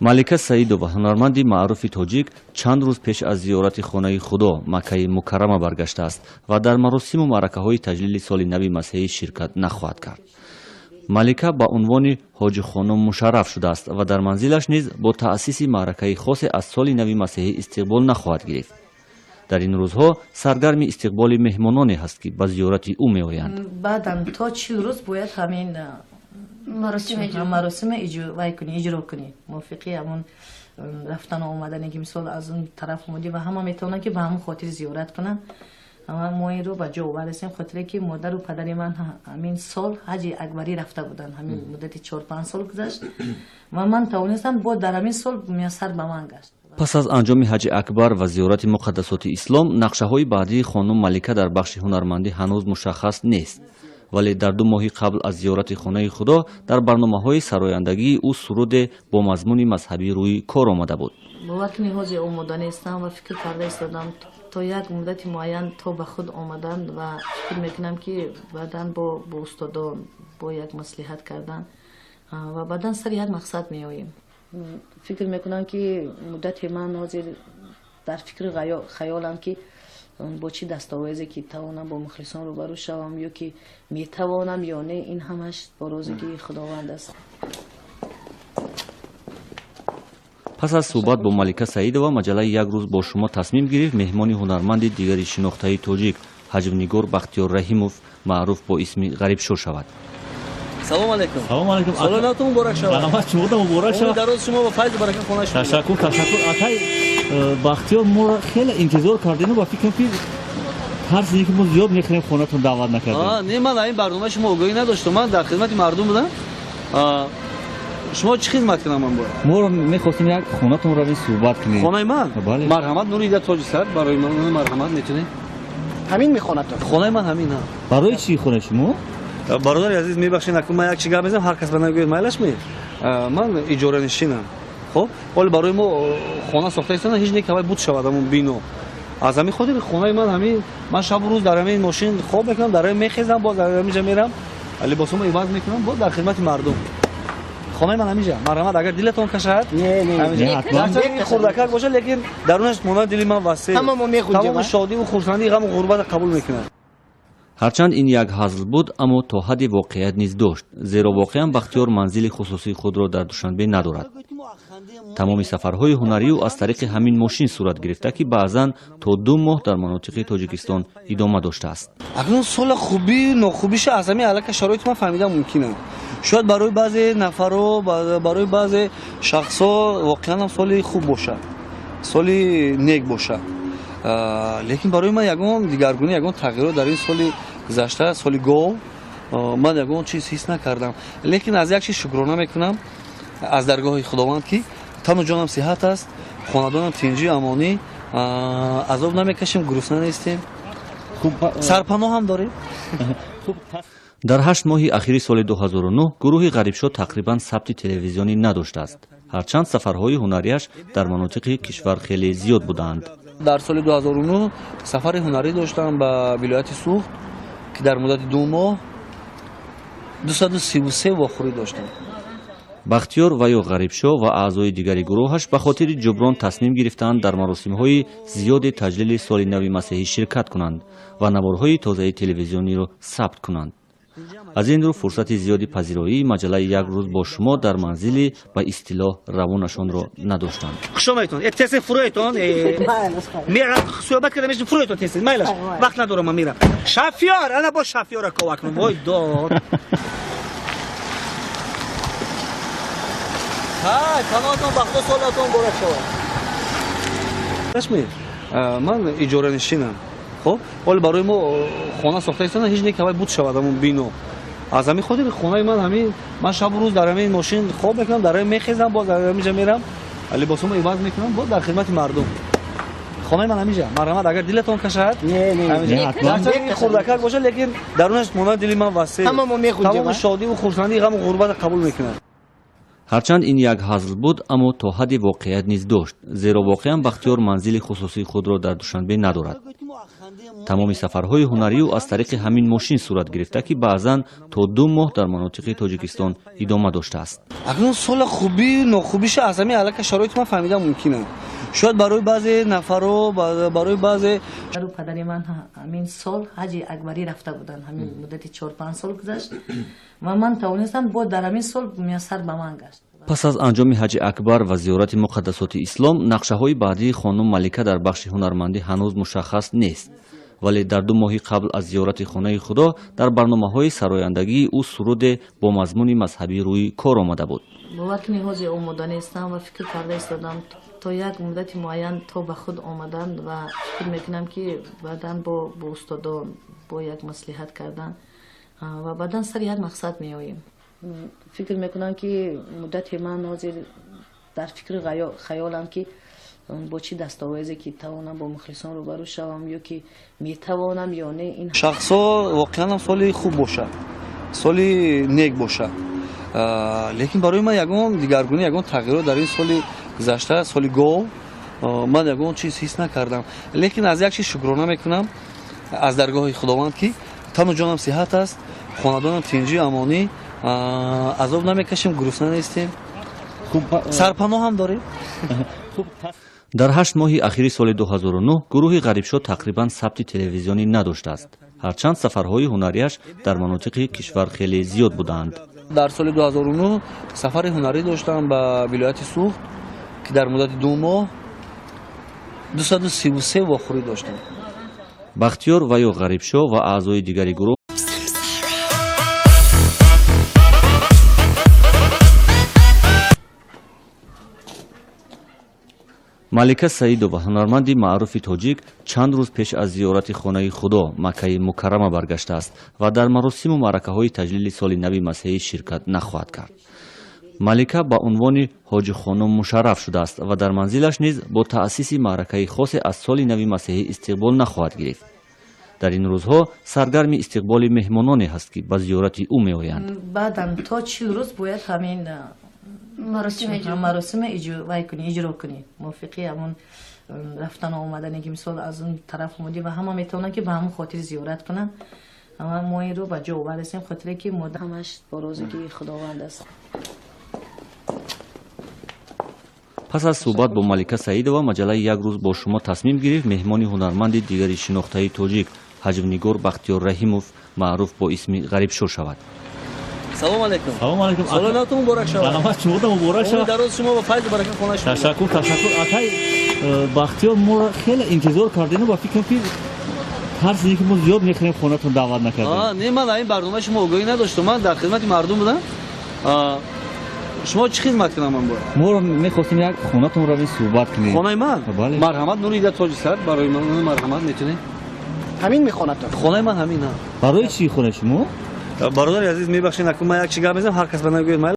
Малика Саидова, ҳунарманди маъруфи тоҷик, чанд рӯз пеш аз зиёрати хонаи Худо Маккаи Мукаррама баргаштааст ва дар маросиму маъракаҳои таҷлили соли нави масеҳӣ ширкат нахоҳад кард. Малика ба унвони ҳоҷихонум мушарраф шудааст ва дар манзилаш низ бо таъсиси маъракаи хосе аз соли нави масеҳӣ истиқбол нахоҳад гирифт. Дар ин рӯзҳо саргарми истиқболи меҳмононе ҳаст, ки ба зиёрати ӯ меоянд. Баъдан то 40 рӯз бояд ҳамин маросима иҷро кунӣ, мувофиқи ҳамон рафтану омадане, ки мисол аз он тараф омадӣ, ва ҳама метавонанд, ки ба ҳамон хотир зиёрат кунанд. Мо инро ба ҷо овардастем, хотире ки модару падари ман ҳамин сол ҳаҷи акбарӣ рафта буданд. Ҳамин муддати 4-5 сол гузашт ва ман тавонистам, бо дар ҳамин сол муяссар ба ман гашт. Пас аз анҷоми ҳаҷи акбар ва зиёрати муқаддасоти ислом, нақшаҳои баъдии хонум Малика дар бахши ҳунармандӣ ҳанӯз мушаххас нест. Вале дар 2 моҳи қабл аз зиёрати хонаи Худо дар барномаҳои сарояндагии ӯ суруде бо мазмуни мазҳабӣ рӯи кор омада буд. Бовар кунӣ, ҳозир омода нестам ва фикр карда истодам то як муддати муайян, то ба худ омадан, ва фикр мекунам, ки баъдан бо устодон бо як маслиҳат кардан ва баъдан сари як мақсад меоем. Фикр мекунам, ки муддати ман ҳозир дар фикру хаёлам, ки бо чӣ дастовезе ки тавонам бо мухлисон рӯбарӯ шавам, ё ки метавонам ё не, ин ҳамаш бо розигии Худованд аст. Пас аз суҳбат бо Малика Саидова, маҷаллаи «Як рӯз бо шумо» тасмим гирифт меҳмони ҳунарманди дигари шинохтаи тоҷик, ҳаҷвнигор Бахтиёр Раҳимов, маъруф бо исми Ғарибшо шавад. Салом алейкум. Салом алейкум. Соли навтон муборак шавад. Раҳмат, шумода муборак шавад. Дароз шумо ва файзу баракат хонаи шумо. Ташаккур, ташаккур. Акай Бахтиёр, моро хеле интизор кардем ва фикрам, ки тарс ки мо зиёд мехӯрем, хонатон даъват накардем. Не, ман ин барномаи шумо огоҳӣ надоштам. Ман дар хидмати мардум будам. Шумо чӣ хидмат кунам ман бояд? Моро мехостем як хонатон равем, суҳбат кунем. Хонаи ман? Бале. Марҳамат, нури ида тоҷи сар барои ман марҳамат метунед. Ҳамин мехонатон? Хонаи ман ҳамин. Барои чӣ хонаи шумо? Бародари азиз, мебахшед, накун ман як чӣ гап мезанам, ҳар кас ба нагӯяд, майлаш ме. Ман иҷоранишинам. Хоб, ҳоло барои мо хона сохта истоданд, ҳеҷ не ки ҳавай буд шавад ҳамон бино. Аз ҳамин хотир хонаи ман ҳамин, ман шабу рӯз дар ҳамин мошин хоб мекунам, дар ҳамин мехезам, боз дар ҳамин ҷа мерам, либосҳомо иваз мекунам, боз дар хидмати мардум. Хонаи ман ҳамин ҷа. Марҳамат, агар дилатон кашад, ҳамин хурдакак бошад, лекин дарунаш монанд дили ман васеъ. Тамоми шодиву хурсандии, ғаму ғурбатро қабул мекунад. Ҳарчанд ин як ҳазл буд, аммо то ҳадди воқеият низ дошт, зеро воқеан Бахтиёр манзили хусусии худро дар Душанбе надорад. Тамоми сафарҳои ҳунарии ӯ аз тариқи ҳамин мошин сурат гирифта, ки баъзан то 2 моҳ дар манотиқи Тоҷикистон идома доштааст. Акнун сола хубию нохубиша аз ҳамин аллака шароити ман фаҳмида мумкинам. Шояд барои баъзе нафарҳо, барои баъзе шахсҳо воқеан ҳам соли хуб бошад, соли нек бошад. Лекин барои ман ягон дигаргунӣ, ягон тағйирот дар ин соли гузашта, соли гов, ман ягон чиз ҳис накардам. Лекин аз як чиз шукрона мекунам аз даргоҳи Худованд, ки тану ҷонам сиҳат аст, хонадонам тинҷӣ, амонӣ, азоб намекашем, гурусна нестем, сарпаноҳ ҳам дорем. Дар 8 моҳи ахири соли 2009 гурӯҳи Ғарибшо тақрибан сабти телевизионӣ надоштааст, ҳарчанд сафарҳои ҳунарияш дар манотиқи кишвар хеле зиёд буданд. Дар соли 2009 сафари ҳунарӣ доштам ба вилояти Суғд, ки дар муддати 2 моҳ 233 вохӯрӣ доштам. Бахтиёр ва ё Ғарибшо ва аъзои дигари гурӯҳаш ба хотири ҷуброн тасмим гирифтанд дар маросимҳои зиёди таҷлили соли нави масеҳӣ ширкат кунанд ва наворҳои тозаи телевизиониро сабт кунанд. Аз ин рӯ фурсати зиёди пазироии маҷаллаи «Як рӯз бо шумо» дар манзили ба истилоҳ равонашонро надоштанд. Хуш омадетон. Тесе фуроетон. Мерам, суҳбат карда мешин, фуроетон тесе. Майлаш. Вақт надорам, ман мерам. Шафиёр, ана бо шафиёра ковак кунам. Вой дод. Ҳай, паноҳатон ба Худо, солатон муборак шавад. Ман иҷоранишинам. Хоб, ҳоло барои мо хона сохта истоданд, ҳеҷ не ки ҳавай буд шавад ҳамон бино. Аз ҳамин хотир хонаи ман ҳамин, ман шабу рӯз дар ҳамин мошин хоб мекунам, дар ҳамин мехезам, боз дар ҳамин ҷа мерам, либосҳомо иваз мекунам, боз дар хидмати мардум. Хонаи ман ҳамин ҷа. Марҳамат, агар дилатон кашад, ҳамин хурдакак бошад, лекин дарунаш монанд дили ман васеъ. Тамоми шодиву хурсандии, ғаму ғурбатро қабул мекунад. Ҳарчанд ин як ҳазл буд, аммо то ҳадди воқеият низ дошт, зеро воқеан Бахтиёр манзили хусусии худро дар Душанбе надорад. Тамоми сафарҳои ҳунарии ӯ аз тариқи ҳамин мошин сурат гирифта, ки баъзан то 2 моҳ дар манотиқи Тоҷикистон идома доштааст. Акнун соли хубию нохубиша аз ҳамин аллакай шароити ман фаҳмида мумкинам. Шояд барои баъзе нафарҳо, барои баъзе падари ман ҳамин сол ҳаҷи акбарӣ рафта буданд. Ҳамин муддати 4-5 сол гузашт ва ман тавонистам бо дар ҳамин сол муяссар ба ман гашт. Пас аз анҷоми ҳаҷи акбар ва зиёрати муқаддасоти ислом, нақшаҳои баъдии хонум Малика дар бахши ҳунармандӣ ҳанӯз мушаххас нест. Вале дар 2 моҳи қабл аз зиёрати хонаи худо дар барномаҳои сарояндагии ӯ суруде бо мазмуни мазҳабӣ рӯи кор омада буд. Бовар кунед, ҳозир омода нестам ва фикр карда истодам то як муддати муайян то ба худ омадан ва фикр мекунам, ки баъдан бо устодон бо як маслиҳат кардан ва баъдан сари як мақсад меоем. Фикр мекунам, ки муддати ман ҳозир дар фикру хаёлам, ки бо чӣ дастовезе ки тавонам бо мухлисон рӯбарӯ шавам ё ки метавонам ё не. Ин шахсҳо воқеан ҳам соли хуб бошад, соли нек бошад, лекин барои ман ягон дигаргунӣ, ягон тағйирот дар ин соли гузашта, соли гов, ман ягон чиз ҳис накардам. Лекин аз як чиз шукрона мекунам аз даргоҳи Худованд, ки тану ҷонам сиҳат аст, хонадонам тинҷӣ, амонӣ, азоб намекашем, гурусна нестем, сарпаноҳ ҳам дорем. Дар 8 моҳи ахири соли 2009 гурӯҳи Ғарибшоҳ тақрибан сабти телевизионӣ надоштааст, ҳарчанд сафарҳои ҳунариаш дар манотиқи кишвар хеле зиёд буданд. Дар соли 2009 сафари ҳунарӣ доштам ба вилояти Суғд, ки дар муддати 2 моҳ 233 вохӯрӣ доштам. Бахтиёр ва ё Ғарибшоҳ ва аъзои дигари гурӯҳ Малика Саидова, ҳунарманди маъруфи тоҷик, чанд рӯз пеш аз зиёрати хонаи худо Маккаи Мукаррама баргаштааст ва дар маросиму маъракаҳои таҷлили соли нави масеҳӣ ширкат нахоҳад кард. Малика ба унвони ҳоҷи хонум мушарраф шудааст ва дар манзилаш низ бо таъсиси маъракаи хосе аз соли нави масеҳӣ истиқбол нахоҳад гирифт. Дар ин рӯзҳо саргарми истиқболи меҳмононе ҳаст, ки ба зиёрати ӯ меоянд. Баъдан то 40 рӯз бояд ҳамин маросима иҷро кунӣ, мувофиқи ҳамон рафтану омадане, ки мисол аз он тараф омадӣ ва ҳама метавонанд, ки ба ҳамон хотир зиёрат кунанд. Ама мо инро ба ҷо овардастем, хотире ки мо ҳамаш бо розигии Худованд аст. Пас аз суҳбат бо Малика Саидова, маҷаллаи «Як рӯз бо шумо» тасмим гирифт меҳмони ҳунарманди дигари шинохтаи тоҷик, ҳаҷвнигор Бахтиёр Раҳимов, маъруф бо исми Ғарибшоҳ шавад. Салом алейкум. Салом алейкум. Соли навтон муборак шавад. Раҳмат, шумода муборак шавад. Дароз шумо ва файзу баракат хона шумо. Ташаккур, ташаккур. Акай Бахтиёр, моро хеле интизор кардем ва фикрам, ки тарс ки мо зиёд мехӯрем, хонатон даъват накардем. Не, ман ин барномаи шумо огоҳӣ надоштам. Ман дар хидмати мардум будам. Шумо чӣ хидмат кунам ман бояд? Моро мехостем як хонатон равем суҳбат кунем. Хонаи ман? Марҳамат, нури ида тоҷи сар барои ман марҳамат метунед. Ҳамин мехонатон? Хонаи ман ҳамин. Барои чӣ хонаи шумо? Бародари азиз, мебахшед, накун ман як чӣ гап мезанам, ҳар кас ба ман гӯяд.